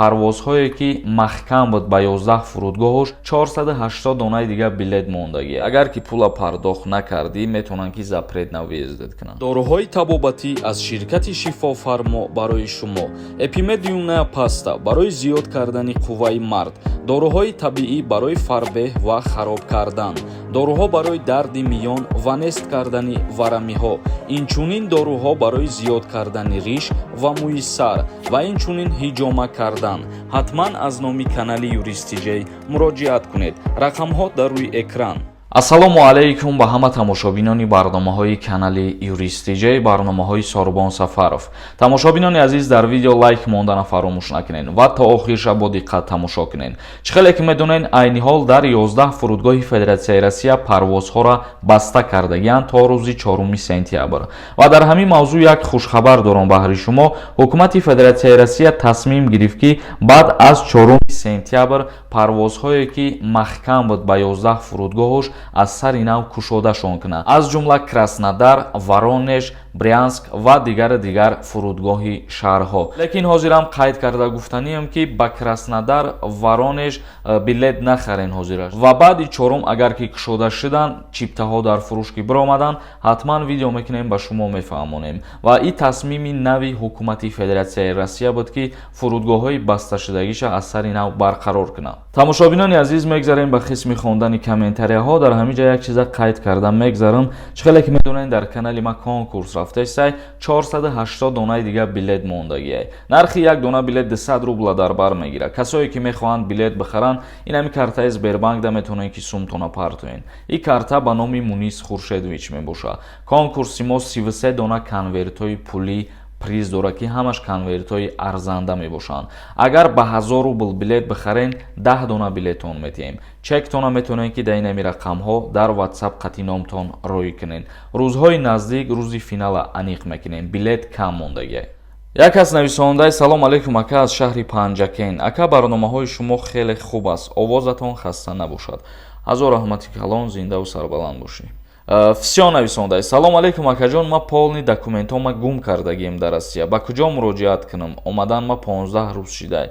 Парвозҳое, ки маҳкам буд ба 11 фурудгоҳош, 480 донаи дигар билет мондагӣ. Агар ки пула пардохт накардӣ, метавонанд, ки запрет на въезд кунанд. Доруҳои табобатӣ аз ширкати «Шифофармо» барои шумо: «Эпимедиумная паста» барои зиёд кардани қувваи мард, доруҳои табиӣ барои фарбеҳ ва хароб кардан, доруҳо барои дарди миён ва нест кардани варамиҳо, инчунин доруҳо барои зиёд кардани риш ва мӯи сар ва инчунин ҳиҷома кардан. Ҳатман аз номи канали Юристиҷей муроҷиат кунед. Рақамҳо дар рӯи экран. Ассалому алайкум ба ҳама тамошобинони барномаҳои канали Юристиҷей, барномаҳои Сорбон Сафаров. Тамошобинони азиз, дар видео лайк мондана фаромӯш накунед ва то охирша бо диққат тамошо кунед. Чӣ хеле ки медонед, айни ҳол дар 11 фурудгоҳи Федератсияи Россия парвозҳоро баста кардагианд то рӯзи 4 сентябр. Ва дар ҳамин мавзӯъ як хушхабар дорам баҳри шумо. Ҳукумати Федератсияи Россия тасмим гирифт, ки баъд аз 4 сентябр парвозҳое, ки маҳкам буд ба 11 фурудгоҳош, аз сари нав кушодашон кунад, аз ҷумла Краснодар, Воронеж, Брянск ва дигару дигар фурудгоҳи шаҳрҳо. Лекин ҳозирам қайд карда гуфтаниам, ки ба Краснодар, Воронеж билет нахарен ҳозираш. Ва баъди чорум агар ки кушода шуданд, чиптаҳо дар фурӯш ки биромаданд, ҳатман видео мекунем, ба шумо мефаҳмонем. Ва ин тасмими нави ҳукумати Федератсияи Россия буд, ки фурудгоҳҳои басташудагиша аз сари нав барқарор кунад. Тамошобинони азиз, мегзарем ба қисми хондани комментарияҳо. Дар ҳамин ҷа як чиза қайд карда мегзарам. Чӣ хеле ки медонед, дар канали ма конкурс рафтаистай, 480 донаи дигар билет мондагиай. Нархи як дона билет 200 рубла дар бар мегирад. Касое ки мехоҳанд билет бихаранд, ин ҳами картаи Сбербанкда метавонед, ки сумтона партоен. Ин карта ба номи Мунис Хуршедович мебошад. Конкурси мо 33 дона конвертҳои пулӣ приз дорад, ки ҳамаш конвертҳои арзанда мебошанд. Агар ба 1000 рубл билет бихарен, 10 дона билеттон метиҳем. Чектона метавонед, ки дар инами рақамҳо дар WhatsApp қати номтон роӣ кунед. Рӯзҳои наздик рӯзи финала аниқ мекунем. Билет кам мондагиай. Як кас нависондаи: «Салом алейкум, ака, аз шаҳри Панҷакен. Ака, барномаҳои шумо хеле хуб аст, овозатон хаста набошад». Ҳазор раҳмати калон, зиндаву сарбаланд бошӣ. Всё нависондай: «Салом алейкум, акаҷон, ма полный документҳома гум кардагием дар Россия, ба куҷо муроҷиат кунам? Омадан ма 15 рӯз шидай».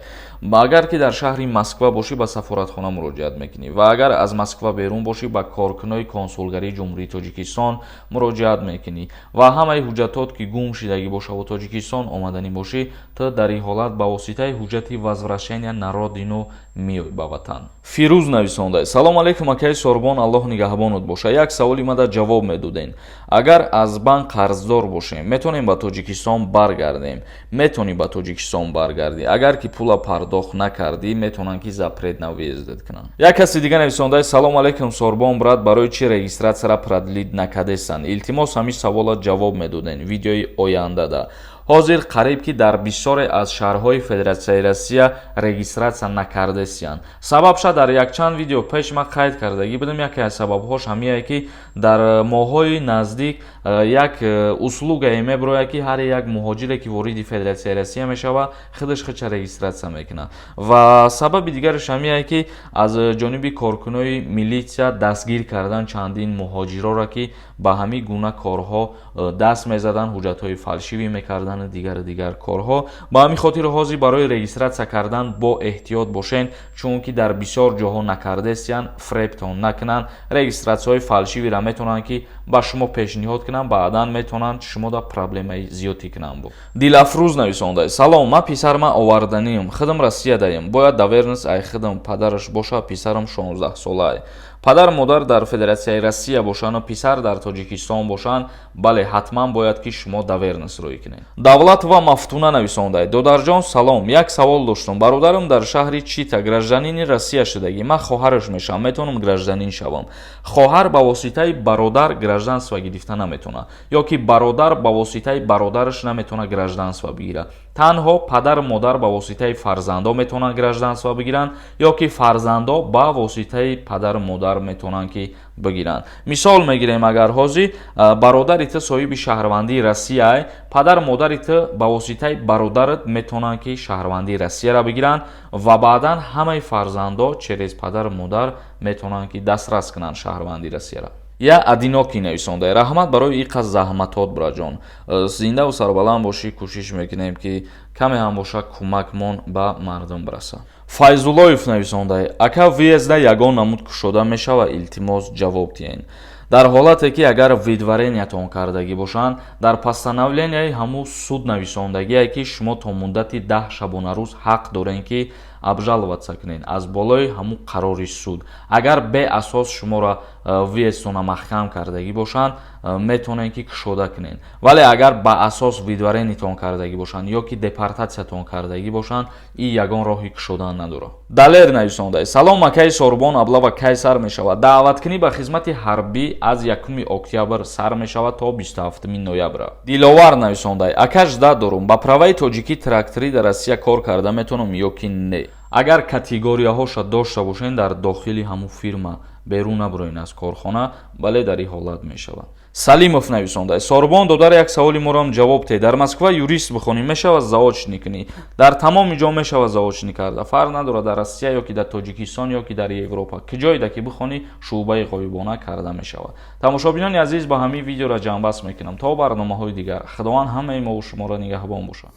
Агар ки дар шаҳри Москва бошӣ, ба сафоратхона муроҷиат мекунӣ ва агар аз Москва берун бошӣ, ба коркунои консулгарии Ҷумҳурии Тоҷикистон муроҷиат мекунӣ. Ва ҳамаи ҳуҷҷатот ки гум шидагӣ бошаву Тоҷикистон омаданӣ бошӣ, ту дар ин ҳолат ба воситаи ҳуҷҷати возвращения на родину меой ба ватан. Фирӯз нависондай: «Салом алейкум, акаи Сорбон, Аллоҳ нигаҳбонот боша. Як саволи мада ҷавоб медодем: агар аз банк қарздор бошем, метавонем ба Тоҷикистон баргардем?» Метавонӣ ба Тоҷикистон баргардӣ. Агар ки пула пардохт накардӣ, метавонанд, ки запрет на въезд кунанд. Як каси дига нависондай: «Салом алейкум, Сорбон брат, барои чӣ регистратсияра продлить накардестанд? Илтимос, ҳамин савола ҷавоб медодем видеои ояндада». Ҳозир қариб ки дар бисёре аз шаҳрҳои Федератсияи Россия регистратсия накардесиянд. Сабабша дар якчанд видео пеш ма қайд кардагӣ будам. Яке аз сабабҳош ҳамие, ки дар моҳҳои наздик як услугае мебирояд, ки ҳар як муҳоҷире, ки вориди Федератсияи Россия мешавад, худаш худша регистратсия мекунад. Ва сабаби дигараш ҳамие, ки аз ҷониби коркунои милитсия дастгир кардан чандин муҳоҷироро, ки ба ҳамин гуна корҳо даст мезаданд, ҳуҷҷатҳои фальшивӣ мекарданд, дигару дигар корҳо. Ба ҳамин хотир ҳозир барои регистратсия кардан бо эҳтиёт бошен, чунки дар бисёр ҷоҳо накардесиянд. Фребтон накунанд. Регистратсияҳои фальшивиро метавонанд, ки ба шумо пешниҳод кунанд, баъдан метавонанд шумода проблемаи зиёдӣ кунанд. Дилафрӯз нависонда: «Салом, ман писарма оварданиам, худам Россиядаем, бояд доверенность ай худам падараш боша. Писарам 16 солае». Падар модар дар Федератсияи Россия бошанду писар дар Тоҷикистон бошанд, бале, ҳатман бояд, ки шумо доверенность рӯй кунед. Давлатова Мафтуна нависонда: «Додарҷон, салом, як савол доштум. Бародарам дар шаҳри Чита гражданини Россия шудагӣ, ман хоҳараш мешавам, метавонам гражданин шавам?» Хоҳар ба воситаи бародар гражданство гирифта наметавонад ё ки бародар ба воситаи бародараш наметавонад гражданство бигирад. Танҳо падару модар ба воситаи фарзандо метавонанд гражданство бигиранд ё ки фарзандо ба воситаи падару модар метавонанд, ки бигиранд. Мисол мегирем: агар ҳозир бародари ту соҳиби шаҳрвандии Россияй, падару модари ту ба воситаи бародарат метавонанд, ки шаҳрвандии Россияро бигиранд ва баъдан ҳамаи фарзандо через падару модар метавонанд, ки дастрас кунанд шаҳрвандии Россияро. Я одинокий нависонда: раҳмат барои иқа заҳматот, бираҷон, зиндаву сарбаланд бошӣ. Кӯшиш мекунем, ки каме ҳам боша, кӯмакмон ба мардум бирасад. Файзуллоев нависонда: ака, въезд да ягон намуд кушода мешава? Илтимос, ҷавоб диҳен. Дар ҳолате ки агар выдворения тон кардагӣ бошанд, дар постановления и ҳамун суд нависондагие, ки шумо то муддати 10 шабонарӯз ҳақ дорем, ки обжаловаться кунед аз болои ҳамун қарори суд. Агар беасос шуморо въезд тона маҳкам кардагӣ бошанд, метавонед, ки кушода кунед. Вале агар ба асос выдворение тон кардагӣ бошанд ё ки депортация тон кардагӣ бошанд, и ягон роҳи кушодан надорад. Далер нависонда: салом, акаи Сорбон, облава кай сар мешавад? Даъваткунӣ ба хизмати ҳарбӣ аз 1 октябр сар мешавад то 27 ноябр. Диловар нависонда: ака, жда дорум, ба права и тоҷикӣ тракторӣ дар Россия кор карда метавонам ё ки не? Агар категорияҳоша дошта бошед, дар дохили ҳамун фирма, берун набуроен аз корхона, бале, дар ин ҳолат мешавад. Салимов нависонда: Сорбон додар, як саволи морам ҷавоб те. Дар Москва юрист бихонӣ, мешавад заочный кунӣ? Дар тамоми ҷо мешавад заочный карда, фарқ надорад, дар Россия ё ки дар Тоҷикистон, ё ки дар Европа, ки ҷойда ки бихонӣ, шӯъбаи ғоибона карда мешавад. Тамошобинони азиз, ба ҳамин видеоро ҷамъбаст мекунам. То барномаҳои дигар, Худованд ҳамаи мову шуморо нигаҳбон бошад.